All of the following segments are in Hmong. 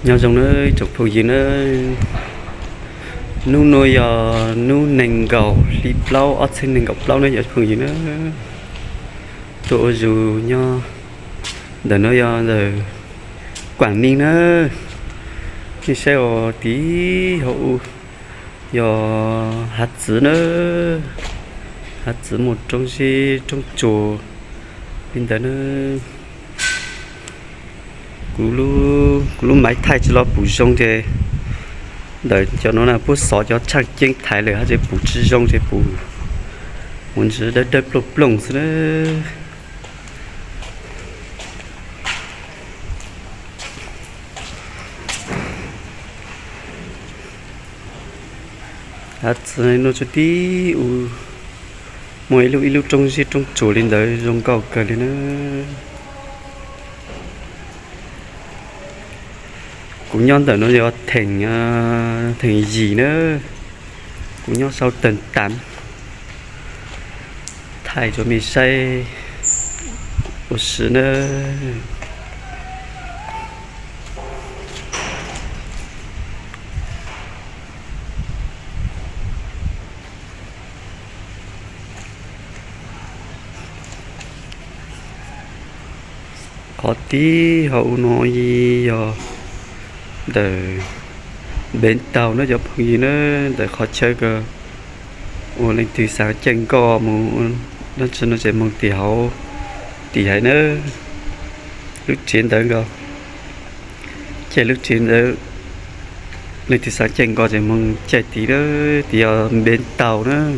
Nyob zoo nawb tsoom phooj ywg nawb, hnub nuav yog hnub nees nkaum hli plaub ob txhiab nees nkaum plaub nawb cov phooj ywg nawb. Tuaj ua zug nyob ntawm no yog ntawm Kuam Neeg nawb. Nej saib os, tim hauv yog hav txwv nawb, hav txwv muaj roob zeb roob tsuas li ntawd nawb. Kuv lub maiv thaij tsis los pum zoo ces ntawm cov no na puab xov cov tshaaj ceeb thaiv lawm hab ces pum tsis zoo ces pum ua ntsis dawb dawb plooj plooj xwb nawb. Hav txwv nuav tsuas tib u muaj ib lub ib lub roob zeb roob tsuas li ntawd zoo nkauj kawg li nawb. Kuv nyob ntawm no yog theem, theem yim nawb. Kuv nyob sau tawg tav thaij rua mej saib ua si nawb. Qhov tib hauv u no yog ntawm npeev taug nawb cov phooj ywg nawb, ntawm qhov chaw kws ua leej twg xaav caij nkoj mus dlaab tsi no ces moog tim hauv tim haiv nawb. Lub tsev ntawd nkaus, caij lub tsev ntawd, leej twg xaav caij nkoj ces moog caij tim nawb, tim yog npeev taug nawb.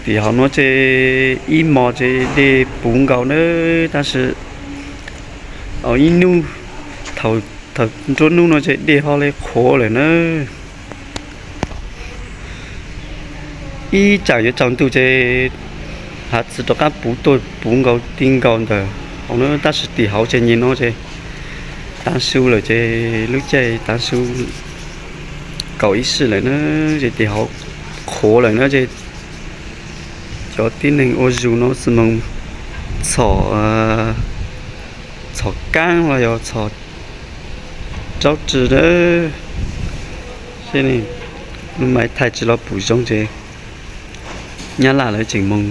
Tim hauv nuav ces ib hmos ces dej puv nkaus nawb, tab sis ib nub thaum nruab nub no ces dej ho le qhuav lawm nawb. Ib tsam yuav tsaus ntuj ces hav txwv rov qaab puv tuaj puv nkaus ti nkaus ntawm hauv na, tab sis tim hauv ces nyem no ces taav su lawm ces lub caij taav su kaum ib sij lawm na, ces tim hauv qhuav lawm na ces cov tib neeg ua zug no xwb moog txhom, txhom kaab los yog txhom raub ris na. Seb, lub maiv thaij tsis los pum zoo ces nyab laj lawv tseem moog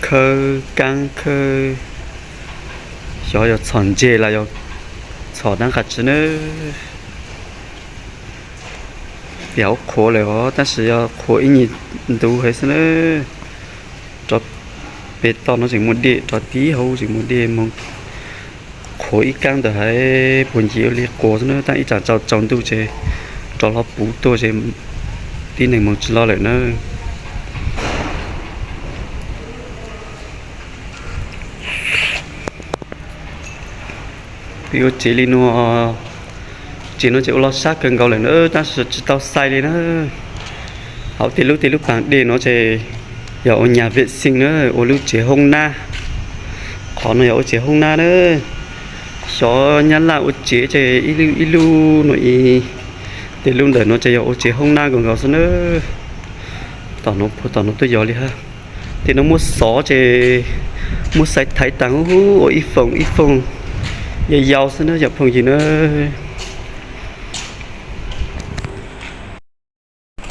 khawb kaab khawb, xyov yog txhom ntses los yog txhom dlaab qas tsi na. Tim hauv qhuav lawm os, tab sis yog qhuav ib nyuag ntu heev xwb na. Rov pem toj no tseem muaj dej, rov tib hauv tseem muaj dej moog qhuav ib kaab ntawd haiv puag ncig ua li quas xwb na, tab ib tsam tsaus tsaus ntuj ces rov hlo puv tuaj ces tib neeg moog tsis los lawm na. Peb ua tsev li no, tsev no ces ua los sab kawg nkaus lawm na, tab sis tsis tau xais li na. Hauv tej lub tej lub paag dej no ces yog ua nyag vem xeej na, ua lub tsev hoob nab. Qhov no yog ua tsev hoob nab na. Xyov nyab laj ua tsev ces ib lub ib lub no ib, tej lub ntawm no ces yog ua tsev hoob nab nkaus nkaus xwb na. Tom no puag tom no tuaj yog li hab. Tej no muab xov ces muab xais thaiv taag ua ib foom ib foom yau yau xwb na cov phooj ywg na.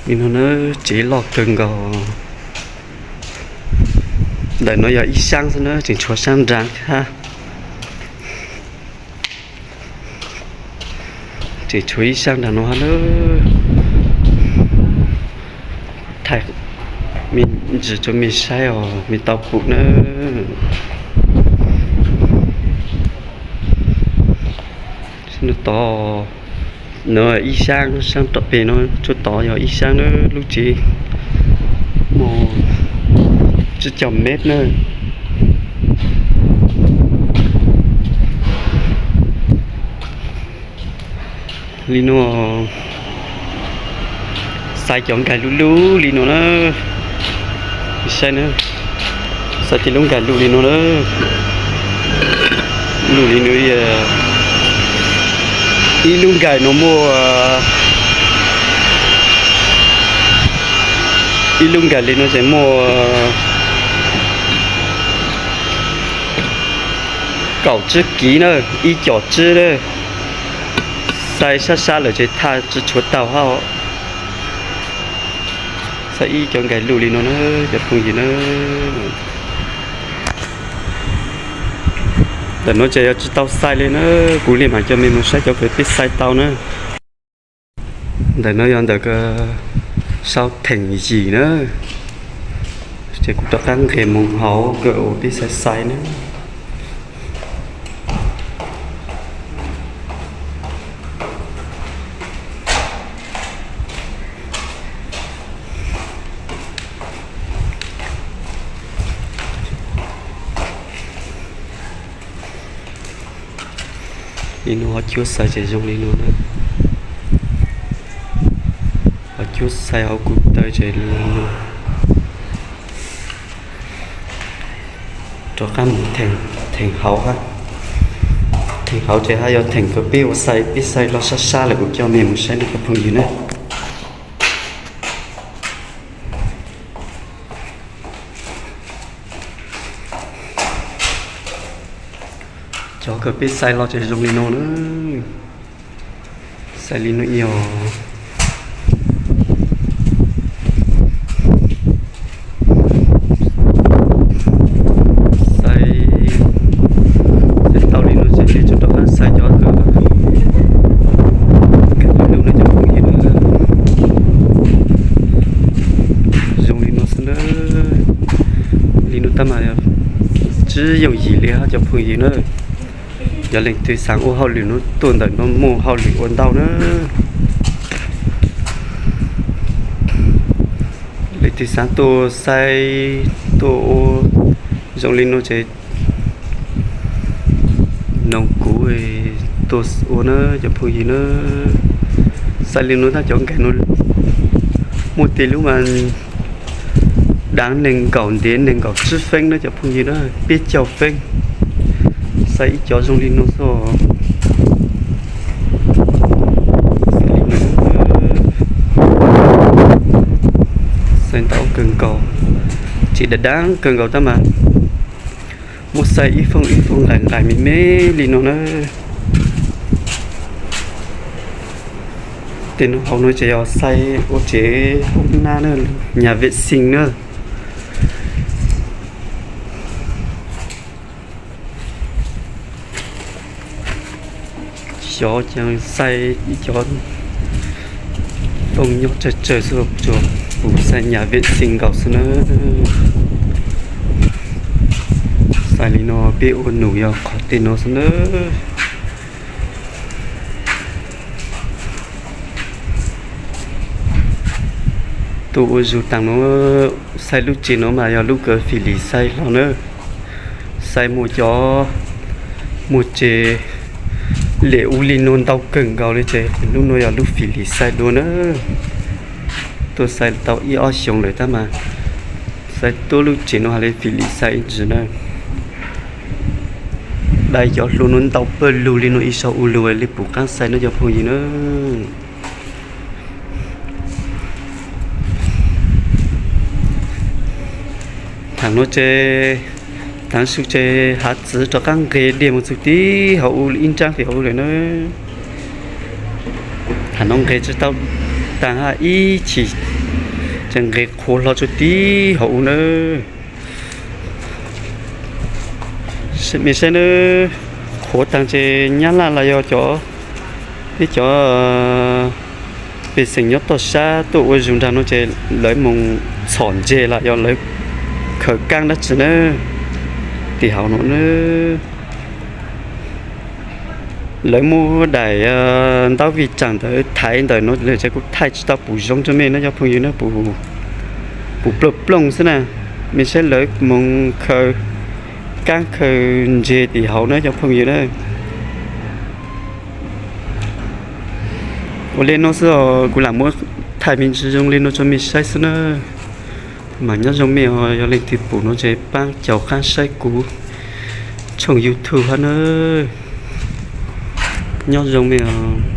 Li no na, tsev loj kawg nkaus. Ntawm no yog ib saab xwb na, tseem tshuav saab nraag hab. Tseem tshuav ib saab nraag no hab na. Thaij me ntsis rua mej saib os, mej tau pum na. Tod no ib saab, saab rov peg no tsuas tod yog ib saab na, lub tsev muaj tsib caug mev na. Li no, xaiv cov nkag luj luj li no na. Saib na, xaiv tej lub nkag luj li no na. Luj li no, ib lub nkag no muaj, Ib lub nkais li no ces muaj kaum tsib kiv na, ib co tsib na. Xais sab sab lawm ces thaj tsi tshuav taug hab. Xais ib co nkais lug li no na, cov phooj ywg na. Ntawm no ces yog tsi tau xais li na, kuv li mam coj mej mus saib cov kws peb xais tau na. Ntawm no yog ntawm kws sau theem yim na, ces kuv rov qab nqes mus hauv kws uas peb xais xais na. Li no hov cuab xais ces zoo li no na. Hov cuab xais hauv kuv taw ces li no. Rov qab mus theem hauv hab. Theem hauv ces hab yog theem kws peb ua xais, peb xais los sab sab lawm kuv coj mej mus saib na cov phooj ywg na. Cov kws peb xais los ces zoo li no na. Xais li no os. Xais, xais tau li no ces peb tsum rov qab xais cov kws nkais lug no cov phooj ywg na. Zoo li no xwb na. Li no tab mas tsi yooj yim li hab cov phooj ywg na. Yog leej twg xaav ua hauj lwm no tuaj ntawm no muaj hauj lwm ua ntau na. Leej twg xaav tuaj xais, tuaj ua zoo li no ces noog kuv tuaj ua na cov phooj ywg na. Xais li no tab cov nkais no muaj tej lub mas daav nees nkaum ntev nees nkaum tsib feeb na cov phooj ywg na, peb caug feeb. Xais ib co zoo li no xwb. Xais ntau kawg nkaus, tsev daav daav kawg nkaus tab mas muab xais ib fooj ib fooj nqaim nqaim me me li no na. Tej no hauv no ces yog xais ua tsev hoob nab na, nyam vem xis na. Xyov ces xais ib co fooj nyob tsawg tsawg xwb, tsuas pum xais nyam vem xis nkaus xwb na. Xais li no peb ua num yog qhov tej no xwb na. Tuaj ua zug taag no, xais lub tsev no mas yog lub kws fim lis xais hlo na. Xais muaj cov, muaj tsev lem ub li no ntau kawg nkaus li ces lub no yog lub fim lis xais dua na. Tuaj xais tau ib ob xyoos lawm tab mas xais tuaj lub tsev no has le fim lis xais ib ntsis na. Dai cov hlua no ntau pawg lug li no ib zaug ua lug li pum qaab xais no cov phooj ywg na. Thaam no ces, taav su ces hav txwv rov qaab nqes diag mus txug tib hauv ub ib nraab fim hauv ub lawm na. Thaam no nqes tsi tau taag hab ib chim ces nqes qhuav hlo tsuag tib hauv ub na. Mej saib na, qhuav taag ces nyab laj los yog cov, peb cov pej xeem nyob toj sab tuaj ua zug nraag no ces lawv moog txhom ntseg los yog lawv khaws kaab dab tsi na, tim hauv no na. Lawv muab daim ntaub vij tsaam ntawd thaiv ntawm no lawm ces kuv thaij tsi tau pum zoo rua mej no cov phooj ywg na, pum plooj plooj xwb na. Mej saib lawv moog khaws kaab khaws ntseg tim hauv na cov phooj ywg na. Ua le no xwb os, kuv lam muab thaij me ntsis zoo li no rua mej saib xwb na. Mas nyob zoo mej os, yog leej twg pum no ces paab caum qaab saib kuv tshooj YouTube hab na. Nyob zoo mej os.